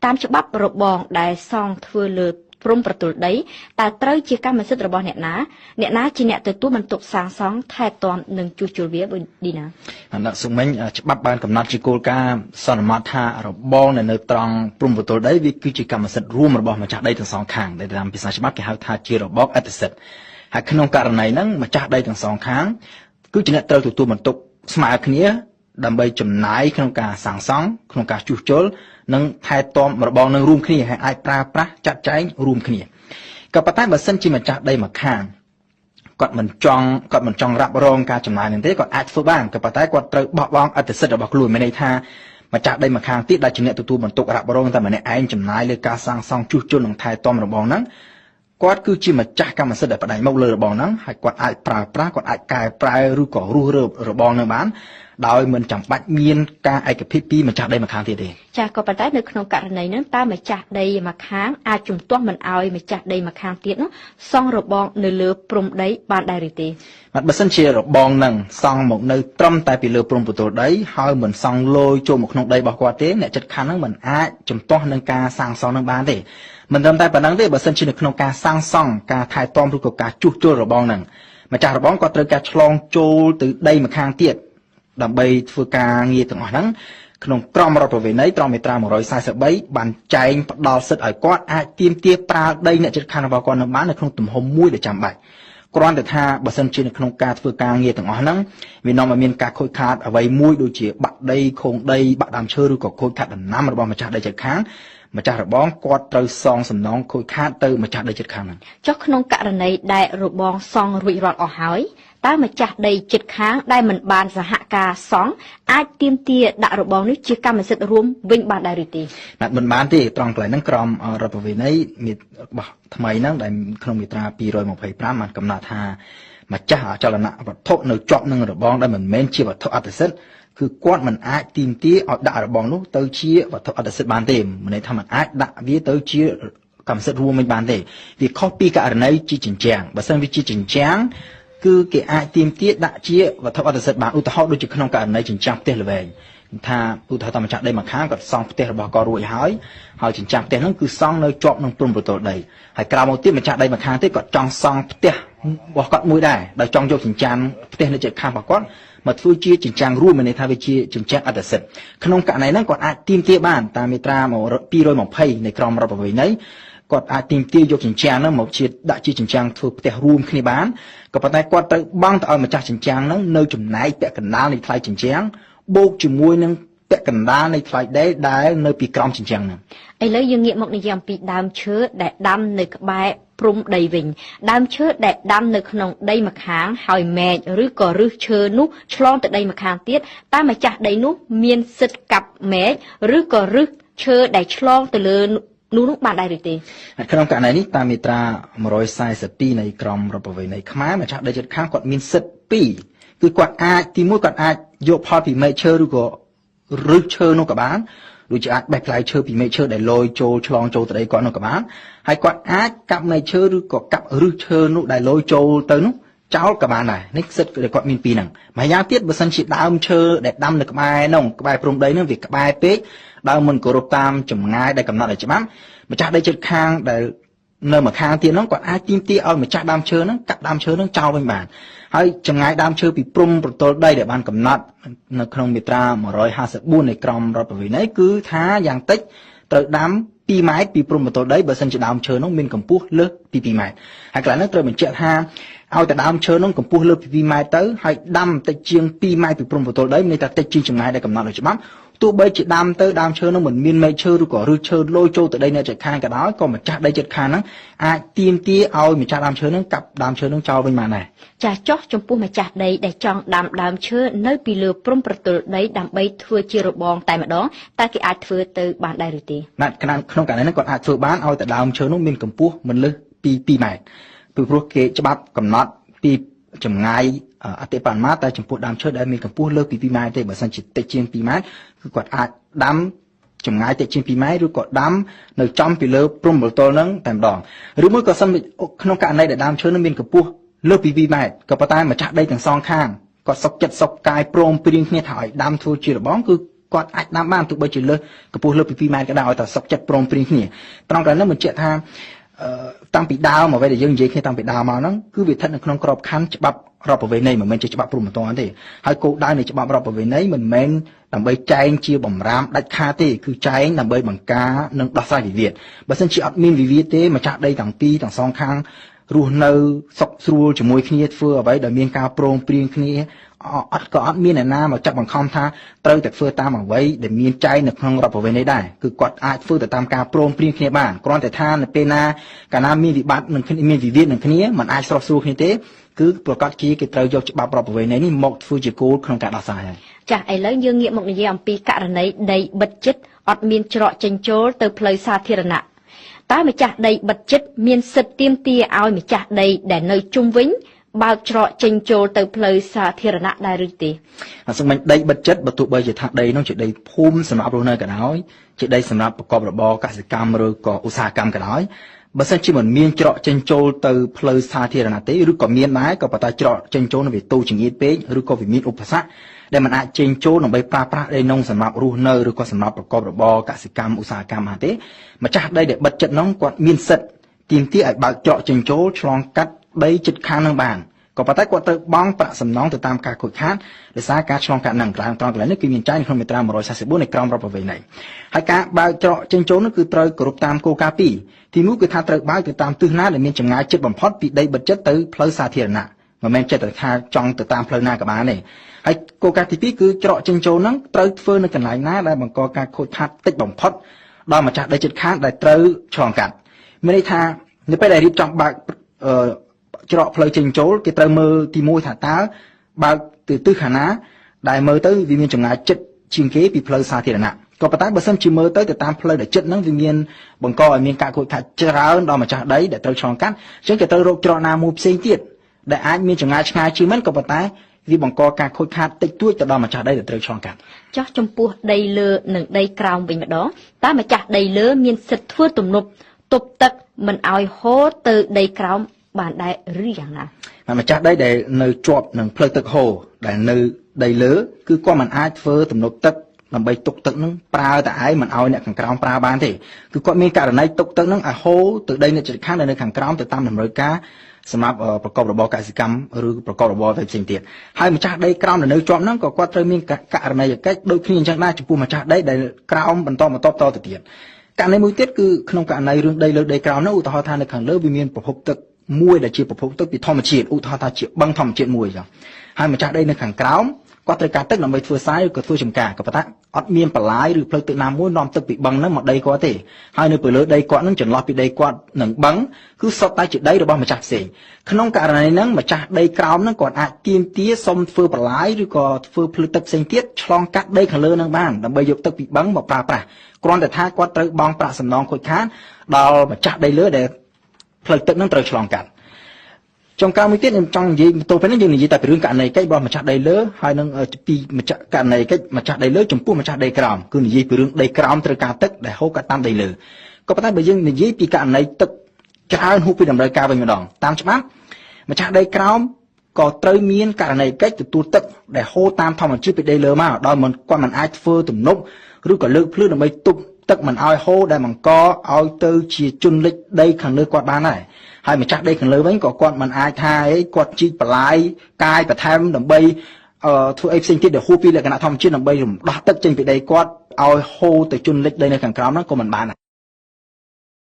តាមច្បាប់របងដែលសង់ធ្វើលើព្រំប្រទល់ដីតើត្រូវជាកម្មសិទ្ធិរបស់អ្នកណាអ្នកណាជាអ្នកទទួលបន្ទុកសាងសង់ថែទាំនិងជួសជុលវាឌីណា បាទសុកមិញច្បាប់បានកំណត់ជាគោលការណ៍សន្មតថារបងដែលនៅត្រង់ព្រំប្រទល់ដីវាគឺជាកម្មសិទ្ធិរួមរបស់ម្ចាស់ដីទាំងសងខាងដែលតាមភាសាច្បាប់គេហៅថាជារបបអត្តសិទ្ធិហើយក្នុងករណីហ្នឹងម្ចាស់ដីទាំងសងខាងគឺជាអ្នកត្រូវទទួលបន្ទុកស្មើគ្នាដើម្បីចំណាយក្នុងការសាងសង់ក្នុងការជួសជុលនិងថែទាំរបងនឹងរួមគ្នាហើយអាចប្រើប្រាស់ចាត់ចែងរួមគ្នាក៏ប៉ុន្តែបើសិនជាម្ចាស់ដីម្ខាងគាត់មិនចង់រ៉ាប់រងការចំណាយនឹងទេគាត់អាចធ្វើបានក៏ប៉ុន្តែគាត់ត្រូវបោះបង់អត្តសិទ្ធិរបស់ខ្លួនមានន័យថាម្ចាស់ដីម្ខាងទៀតដែលជាអ្នកទទួលបន្ទុករ៉ាប់រងតែម្នាក់ឯងចំណាយលើការសាងសង់ជួសជុលនិងថែទាំរបងហ្នឹងគាត់គឺជាម្ចាស់កម្មសិទ្ធិដែលផ្ដាច់មកលើរបងហ្នឹងហើយគាត់អាចប្រើប្រាស់គាត់អាចកែប្រែឬក៏រុះរើរបងហ្នឹងបានដោយមិនចាំបាច់មានការឯកភាពពីម្ចាស់ដីម្ខាងទៀតទេ ចាក៏ប៉ុន្តែនៅក្នុងករណីហ្នឹងតើម្ចាស់ដីម្ខាងអាចជំទាស់មិនឲ្យម្ចាស់ដីម្ខាងទៀតនោះសង់របងនៅលើព្រំដីបានដែរឬទេ បាទបើសិនជារបងហ្នឹងសង់មកនៅត្រឹមតែពីលើព្រំប្រទល់ដីហើយមិនសង់លយចូលមកក្នុងដីរបស់គាត់ទេអ្នកចិត្តខាងហ្នឹងមិនអាចជំទាស់នឹងការសាងសង់ហ្នឹងបានទេមិនត្រឹមតែប៉ុណ្្នឹងទេបើសិនជានៅក្នុងការសាងសង់ការថែទាំឬក៏ការជួសជុលរបងហ្នឹងម្ចាស់របងគាត់ត្រូវការឆ្លងចូលទៅដីម្ខាងទៀតដើម្បីធ្វើការងារទាំងអស់ហ្នឹងក្នុងក្រមរដ្ឋប្រវេណីត្រង់មាត្រា143បានចែងផ្ដល់សិទ្ធិឲ្យគាត់អាចទាមទារប្រើដីអ្នកជិតខាងរបស់គាត់នឹងបាននៅក្នុងទំហំមួយដែលចាំបាច់គ្រាន់តែថាបើសិនជានៅក្នុងការធ្វើការងារទាំងអស់ហ្នឹងវានាំឲ្យមានការខូចខាតអ្វីមួយដូចជាបាក់ដីខូងដីបាក់ដើមឈើឬក៏ខូចខាតដំណាំរបស់ម្ចាស់ដីជិតខាងម្ចាស់របងគាត់ត្រូវសងសំណងខូចខាតទៅម្ចាស់ដីជិតខាងហ្នឹង ចុះក្នុងករណីដែលរបងសង់រួចរាល់អស់ហើយតើម្ចាស់ដីជិតខាងដែលមិនបានសហការសង់អាចទាមទារដាក់របងនេះជាកម្មសិទ្ធិរួមវិញបានដែរឬទេ បាទមិនបានទេត្រង់កន្លែងហ្នឹងក្រមរដ្ឋប្រវេណីមានរបស់ថ្មីហ្នឹងដែលក្នុងមាត្រា225បានកំណត់ថាម្ចាស់អចលនវត្ថុនៅជាប់នឹងរបងដែលមិនមែនជាវត្ថុអត្តសិទ្ធិគឺគាត់មិនអាចទាមទារឲ្យដាក់របងនោះទៅជាវត្ថុអត្តសិទ្ធិបានទេមានន័យថាមិនអាចដាក់វាទៅជាកម្មសិទ្ធិរួមវិញបានទេវាខុសពីករណីជាជញ្ជាំងបើសិនវាជាជញ្ជាំងគឺគេអាចទាមទារដាក់ជាវត្ថុអត្តសិទ្ធិបានឧទាហរណ៍ដូចជាក្នុងករណីជញ្ជាំងផ្ទះល្វែងថាឧទាហរណ៍តាមម្ចាស់ដីម្ខាងគាត់សង់ផ្ទះរបស់គាត់រួចហើយហើយជញ្ជាំងផ្ទះហ្នឹងគឺសង់នៅជាប់នឹងព្រំប្រទល់ដីហើយក្រោយមកទៀតម្ចាស់ដីម្ខាងទៀតគាត់ចង់សង់ផ្ទះរបស់គាត់មួយដែរដោយចង់យកជញ្ជាំងផ្ទះនៅជិតខាងរបស់គាត់មកធ្វើជាជញ្ជាំងរួមមានន័យថាវាជាជញ្ជាំងអត្តសិទ្ធិក្នុងករណីហ្នឹងគាត់អាចទាមទារបានតាមមាត្រា220នៃក្រមរដ្ឋប្រវេណីគាត់អាចទាមទារយកជញ្ជាំងហ្នឹងមកជាដាក់ជាជញ្ជាំងធ្វើផ្ទះរួមគ្នាបានក៏ប៉ុន្តែគាត់ត្រូវបង់ទៅឲ្យម្ចាស់ជញ្ជាំងហ្នឹងនៅចំណែកពាក់កណ្ដាលនៃថ្លៃជញ្ជាំងបូកជាមួយនឹងពាក់កណ្ដាលនៃថ្លៃដីដែលនៅពីក្រោមជញ្ជាំងហ្នឹង ឥឡូវយើងងាកមកនិយាយអំពីដើមឈើដែលដាំនៅក្បែរព្រំដីវិញដើមឈើដែលដាំនៅក្នុងដីម្ខាងហើយមែកឬក៏ឫសឈើនោះឆ្លងទៅដីម្ខាងទៀតតើម្ចាស់ដីនោះមានសិទ្ធិកាប់មែកឬក៏ឫសឈើដែលឆ្លងទៅលើនោះនោះបានដែរឬទេ ក្នុងករណីនេះតាមមាត្រា142នៃក្រមរដ្ឋប្រវេណីខ្មែរម្ចាស់ដីជិតខាងគាត់មានសិទ្ធិពីរគឺគាត់អាចទីមួយគាត់អាចយកផលពីមែកឈើឬក៏ឫសឈើនោះក៏បានដូចជាអាចបេះផ្លែឈើពីមែកឈើដែលលយចូលឆ្លងចូលទៅដីគាត់នោះក៏បានហើយគាត់អាចកាប់មែកឈើឬក៏កាប់ឫសឈើនោះដែលលយចូលទៅនោះចោលក៏បានដែរនេះសិទ្ធិដែលគាត់មានពីរហ្នឹងម្យ៉ាងទៀតបើសិនជាដើមឈើដែលដាំនៅក្បែរនោះក្បែរព្រំដីនោះវាក្បែរពេកដើមមិនគោរពតាមចម្ងាយដែលកំណត់ឲ្យច្បាប់ម្ចាស់ដីជិតខាងដែលនៅម្ខាងទៀតនោះគាត់អាចទាមទារឲ្យម្ចាស់ដើមឈើហ្នឹងកាប់ដើមឈើហ្នឹងចោលវិញបានហើយចម្ងាយដើមឈើពីព្រំប្រទល់ដីដែលបានកំណត់នៅក្នុងមាត្រា154នៃក្រមរដ្ឋប្រវេណីគឺថាយ៉ាងតិចត្រូវដាំ2ម៉ែត្រពីព្រំប្រទល់ដីបើសិនជាដើមឈើនោះមានកម្ពស់លើសពី2ម៉ែត្រហើយកន្លែងនោះត្រូវបញ្ជាក់ថាឲ្យតែដើមឈើនោះកម្ពស់លើសពី2ម៉ែត្រទៅហើយដាំតិចជាង2ម៉ែត្រពីព្រំប្រទល់ដីមានន័យថាតិចជាងចម្ងាយដែលកំណត់ដោយច្បាប់ទោះបីជាដាំទៅដើមឈើនោះមិនមានមែកឈើឬក៏ឫសឈើលយចូលទៅដីអ្នកជិតខាងក៏ដោយក៏ម្ចាស់ដីជិតខាងហ្នឹងអាចទាមទារឲ្យម្ចាស់ដើមឈើហ្នឹងកាប់ដើមឈើហ្នឹងចោលវិញបានដែរ ចាចុះចំពោះម្ចាស់ដីដែលចង់ដាំដើមឈើនៅពីលើព្រំប្រទល់ដីដើម្បីធ្វើជារបងតែម្ដងតើគេអាចធ្វើទៅបានដែរឬទេ បាទក្នុងករណីហ្នឹងគាត់អាចធ្វើបានឲ្យតែដើមឈើនោះមានកម្ពស់មិនលើសពី2ម៉ែត្រពីព្រោះគេច្បាប់កំណត់ពីចម្ងាយអតិបរមាតែចំពោះដើមឈើដែលមានកម្ពស់លើសពី2ម៉ែត្រទេបើសិនជាតិចជាង2ម៉ែត្រគឺគាត់អាចដាំចម្ងាយតិចជាង2ម៉ែត្រឬក៏ដាំនៅចំពីលើព្រំប្រទល់ហ្នឹងតែម្ដងឬមួយក៏សិនក្នុងករណីដែលដើមឈើនឹងមានកម្ពស់លើសពី2ម៉ែត្រក៏ប៉ុន្តែម្ចាស់ដីទាំងសងខាងគាត់សុកចិត្តសុកកាយព្រមព្រៀងគ្នាថាឲ្យដាំធ្វើជារបងគឺ គាត់អាចដាំបានទោះបីជាលើសកម្ពស់លើសពី2ម៉ែត្រក៏ដោយឲ្យតែសុខចិត្តព្រមព្រៀងគ្នាត្រង់កន្លែងហ្នឹងបញ្ជាក់ថាតាំងពីដើមអ្វីដែលយើងនិយាយគ្នាតាំងពីដើមមកហ្នឹងគឺវាស្ថិតនៅក្នុងក្របខ័ណ្ឌច្បាប់រដ្ឋប្រវេណីមិនមែនជាច្បាប់ព្រហ្មទណ្ឌទេហើយគោលដៅនៃច្បាប់រដ្ឋប្រវេណីមិនមែនដើម្បីចែងជាបំរាមដាច់ខាតទេគឺចែងដើម្បីបង្ការនិងដោះស្រាយវិវាទបើសិនជាអត់មានវិវាទទេម្ចាស់ដីទាំងពីរទាំងសងខាងរស់នៅសុខស្រួលជាមួយគ្នាធ្វើអ្វីដែលមានការព្រមព្រៀងគ្នាអត់ក៏អត់មានអ្នកណាមកចាប់បង្ខំថាត្រូវតែធ្វើតាមអ្វីដែលមានចែងនៅក្នុងរដ្ឋប្រវេណីដែរគឺគាត់អាចធ្វើទៅតាមការព្រមព្រៀងគ្នាបានគ្រាន់តែថានៅពេលណាកាលណាមានវិបត្តិនឹងមានវិវាទនឹងគ្នាมันអាចស្រុះស្រួលគ្នាទេគឺប្រកាសជាគេត្រូវយកច្បាប់រដ្ឋប្រវេណីនេះមកធ្វើជាគោលក្នុងការដោះស្រាយហើយ ចាស់ឥឡូវយើងងាកមកនិយាយអំពីករណីដីបិទជិតអត់មានច្រកចេញចូលទៅផ្លូវសាធារណៈតើម្ចាស់ដីបិទជិតមានសិទ្ធិទាមទារឲ្យម្ចាស់ដីដែលនៅជុំវិញបើកច្រកចេញចូលទៅផ្លូវសាធារណៈដែរឬទេ អសុំមិញដីបិទចិត្តបើទោះបីជាថាដីនោះជាដីភូមិសម្រាប់រស់នៅក៏ដោយជាដីសម្រាប់ប្រកបរបរកសិកម្មឬក៏ឧស្សាហកម្មក៏ដោយបើសិនជាមិនមានច្រកចេញចូលទៅផ្លូវសាធារណៈទេឬក៏មានដែរក៏ប៉ុន្តែច្រកចេញចូលនោះវាតូចចង្អៀតពេកឬក៏វាមានឧបសគ្គដែលមិនអាចចេញចូលដើម្បីប្រើប្រាស់ដីនោះសម្រាប់រស់នៅឬក៏សម្រាប់ប្រកបរបរកសិកម្មឧស្សាហកម្មបានទេម្ចាស់ដីដែលបិទចិត្តនោះគាត់មានសិទ្ធិទាមទារឲ្យបើកច្រកចេញចូលឆ្លងកាត់ដីជិតខាងនឹងបានក៏ប៉ុន្តែគាត់ត្រូវបង់ប្រាក់សំណងទៅតាមការខូចខាតដោយសារការឆ្លងកាត់ហ្នឹងកន្លែងត្រង់កន្លែងនេះគឺមានចែងក្នុងមាត្រា144នៃក្រមរដ្ឋប្រវេណីហើយការបើកច្រកចេញចូលនោះគឺត្រូវគោរពតាមគោលការណ៍ពីរទីមួយគឺថាត្រូវបើកទៅតាមទិសណាដែលមានចម្ងាយជិតបំផុតពីដីបិទជិតទៅផ្លូវសាធារណៈមិនមែនចិត្តតែថាចង់ទៅតាមផ្លូវណាក៏បានទេហើយគោលការណ៍ទី2គឺច្រកចេញចូលហ្នឹងត្រូវធ្វើនៅកន្លែងណាដែលបង្កការខូចខាតតិចបំផុតដល់ម្ចាស់ដីជិតខាងដែលត្រូវឆ្លងកាត់មានន័យថានៅពេលដែលរៀបចំបើកអឺច្រកផ្លូវចេញចូលគេត្រូវមើលទី1ថាតើបើកទៅទិសខាងណាដែលមើលទៅវាមានចម្ងាយជិតជាងគេពីផ្លូវសាធារណៈក៏ប៉ុន្តែបើសិនជាមើលទៅទៅតាមផ្លូវដែលជិតហ្នឹងវាមានបង្កឲ្យមានការខូចខាតច្រើនដល់ម្ចាស់ដីដែលត្រូវឆ្លងកាត់អញ្ចឹងគេត្រូវរកច្រកណាមួយផ្សេងទៀតដែលអាចមានចម្ងាយឆ្ងាយជាងមិនក៏ប៉ុន្តែវាបង្កការខូចខាតតិចតួចទៅដល់ម្ចាស់ដីដែលត្រូវឆ្លងកាត់ ចោះចំពោះដីលើនិងដីក្រោមវិញម្ដងតើម្ចាស់ដីលើមានសិទ្ធិធ្វើទំនប់ទប់ទឹកមិនឲ្យហូរទៅដីក្រោមបានដែរឬយ៉ាងណា ហើយម្ចាស់ដីដែលនៅជាប់នឹងផ្លូវទឹកហូរដែលនៅដីលើគឺគាត់មិនអាចធ្វើទំនប់ទឹកដើម្បីទុកទឹកនឹងប្រើតែឯងមិនឲ្យអ្នកខាងក្រោមប្រើបានទេគឺគាត់មានករណីទុកទឹកនឹងឲ្យហូរទៅដីអ្នកជិតខាងដែលនៅខាងក្រោមទៅតាមតម្រូវការសម្រាប់ប្រកបរបរកសិកម្មឬប្រកបរបរផ្សេងៗទៀតហើយម្ចាស់ដីក្រោមដែលនៅជាប់ហ្នឹងក៏គាត់ត្រូវមានករណីយកិច្ចដូចគ្នាអញ្ចឹងដែរចំពោះម្ចាស់ដីដែលក្រោមបន្តបន្ទាប់តទៅទៀតករណីមួយទៀតគឺក្នុងករណីរឿងដីលើដីក្រោមនោះឧទាហរណ៍ថានៅខាងលើវាមានប្រភពទឹកមួយដែលជាប្រភពទឹកពីធម្មជាតិឧទាហរណ៍ថាជាបឹងធម្មជាតិមួយអញ្ចឹងហើយម្ចាស់ដីនៅខាងក្រោមគាត់ត្រូវការទឹកដើម្បីធ្វើស្រែឬក៏ធ្វើចម្ការក៏ប៉ុន្តែអត់មានបន្លាយឬផ្លូវទឹកណាមួយនាំទឹកពីបឹងហ្នឹងមកដីគាត់ទេហើយនៅពីលើដីគាត់ហ្នឹងចន្លោះពីដីគាត់និងបឹងគឺសុទ្ធតែជាដីរបស់ម្ចាស់ផ្សេងក្នុងករណីហ្នឹងម្ចាស់ដីក្រោមហ្នឹងគាត់អាចទាមទារសុំធ្វើបន្លាយឬក៏ធ្វើផ្លូវទឹកផ្សេងទៀតឆ្លងកាត់ដីខាងលើហ្នឹងបានដើម្បីយកទឹកពីបឹងមកប្រើប្រាស់គ្រាន់តែថាគាត់ត្រូវបង់ប្រាក់សំណងខូចខាតដល់ម្ចាស់ដីលើដែលផ្លូវទឹកហ្នឹងត្រូវឆ្លងកាត់ចុងក្រោយមួយទៀតខ្ញុំចង់និយាយបន្ទោពេលនេះយើងនិយាយតែពីរឿងករណីកិច្ចរបស់ម្ចាស់ដីលើហើយនឹងពីម្ចាស់ករណីកិច្ចម្ចាស់ដីលើចំពោះម្ចាស់ដីក្រោមគឺនិយាយពីរឿងដីក្រោមត្រូវការទឹកដែលហូរកាត់តាមដីលើក៏ប៉ុន្តែបើយើងនិយាយពីករណីទឹកច្រើនហួសពីតម្រូវការវិញម្ដងតាមច្បាប់ម្ចាស់ដីក្រោមក៏ត្រូវមានករណីកិច្ចទទួលទឹកដែលហូរតាមធម្មជាតិពីដីលើមកដោយមិនគាត់មិនអាចធ្វើទំនប់ឬក៏លើកភ្លឺដើម្បីទប់ទឹកមិនឲ្យហូរដែលបង្កឲ្យទៅជាជន់លិចដីខាងលើគាត់បានដែរហើយម្ចាស់ដីខាងលើវិញក៏គាត់មិនអាចថាអីគាត់ជីកបន្លាយកាយបន្ថែមដើម្បីធ្វើអីផ្សេងទៀតដែលហួសពីលក្ខណៈធម្មជាតិដើម្បីរំដោះទឹកចេញពីដីគាត់ឲ្យហូរទៅជន់លិចដីនៅខាងក្រោមហ្នឹងក៏មិនបានដែរ។